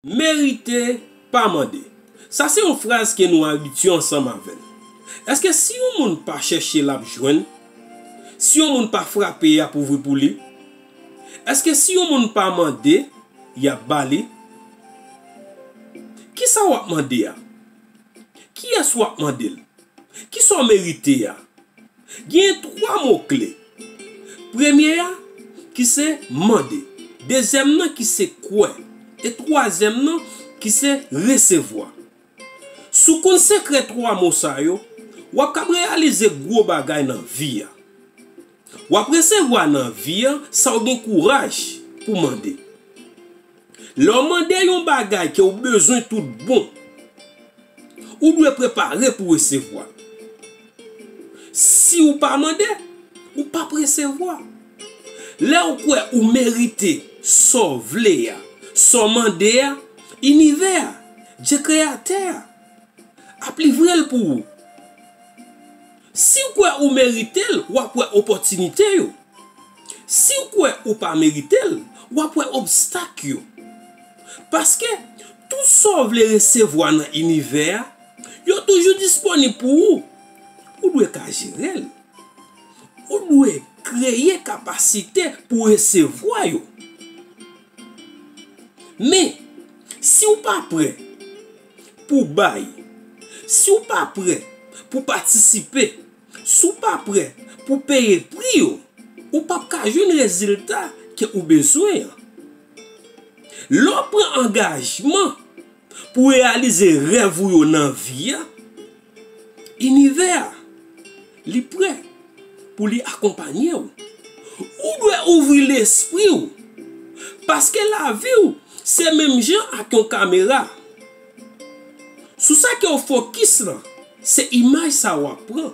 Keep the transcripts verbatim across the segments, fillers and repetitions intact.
Merite, pa mande. Sa se yon fraz ke nou abitye ansanm avè l. Èske si yon moun pa chèche, l ap jwenn? Si yon moun pa frape, y ap ouvri pou li? Èske si yon moun pa mande, y ap ba li? Kisa w ap mande a? Kiyès w ap mande l? Kisa w merite a? Genyen twa mo kle. Premye a, ki se mande. Dezyèm nan, ki se kwè. E twazyèm nan, ki se resevwa. Si w konn sekrè twa mo sa yo, w ap kab reyalize gwo bagay nan vi a. W ap resevwa nan vi a sa w gen kouraj pou mande. Lè w mande yon bagay ke w bezwen tout bon, ou dwe prepare pou resevwa l. Si w pa mande, ou p ap resevwa. Lè w kwè ou merite sa w vle a, sa w mande a, inivè a, Dye Kreyatè a, ap livre l pou ou. Si w kwè ou merite l, w ap wè opòtinite yo. Si w kwè ou pa merite l, w ap wè obstak yo. Paske tout sa w vle resevwa nan inivè a, yo toujou disponib pou ou. Ou dwe ka jere l. Ou dwe kreye kapasite pou resevwa yo. Men, si w pa prè pou bay, si w pa prè pou patisipe, si w pa prè pou peye pri yo, ou p ap ka jwenn rezilta ke ou bezwen an. Lè w pran angajman pou reyalize rèv ou yo nan vi a, inivè a, li prè pou li akonpanye w. Ou dwe ouvri lespri w, paske lavi w se menm jan ak yon kamera. Sou sa ke w fokis lan, se imaj sa w ap pran.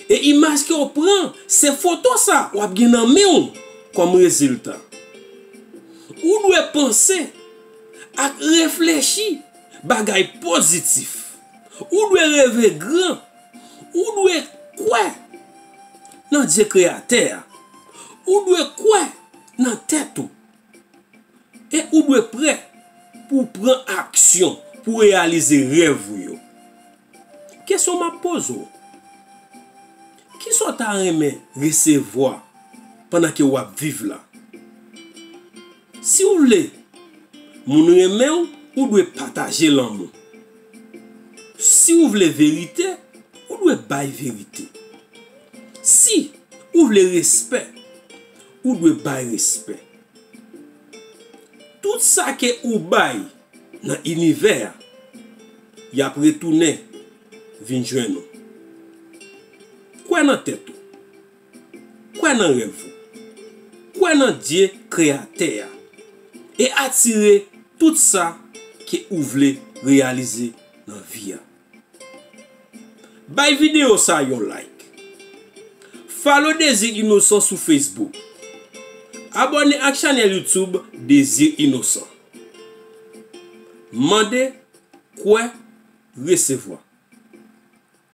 E imaj ke w pran, se foto sa w ap gen nan men w kòm rezilta. Ou dwe panse ak reflechi bagay pozitif. Ou dwe reve gran. Ou dwe kwè nan Dye Kreyatè a. Ou dwe kwè nan tèt ou. E ou dwe prè pou w pran aksyon pou reyalize rèv ou yo. Kesyon m ap poze w, kisa w ta renmen resevwa pandan ke w ap viv la? Si w vle moun renmen w, ou dwe pataje lanmou. Si w vle verite, ou dwe bay verite. Si ou vle respè, ou dwe bay respè. Tout sa ke ou bay nan inivè a, y ap retounen vin jwenn ou. Kwè nan tèt ou. Kwè nan rèv ou. Kwè nan Dye Kreyatè a. E atire tout sa ke ou vle reyalize nan vi a. Bay videyo sa yon like. Follow Désir Innocent sou Facebook. Abòne ak chanèl YouTube Désir Innocent. Mande, kwè, resevwa.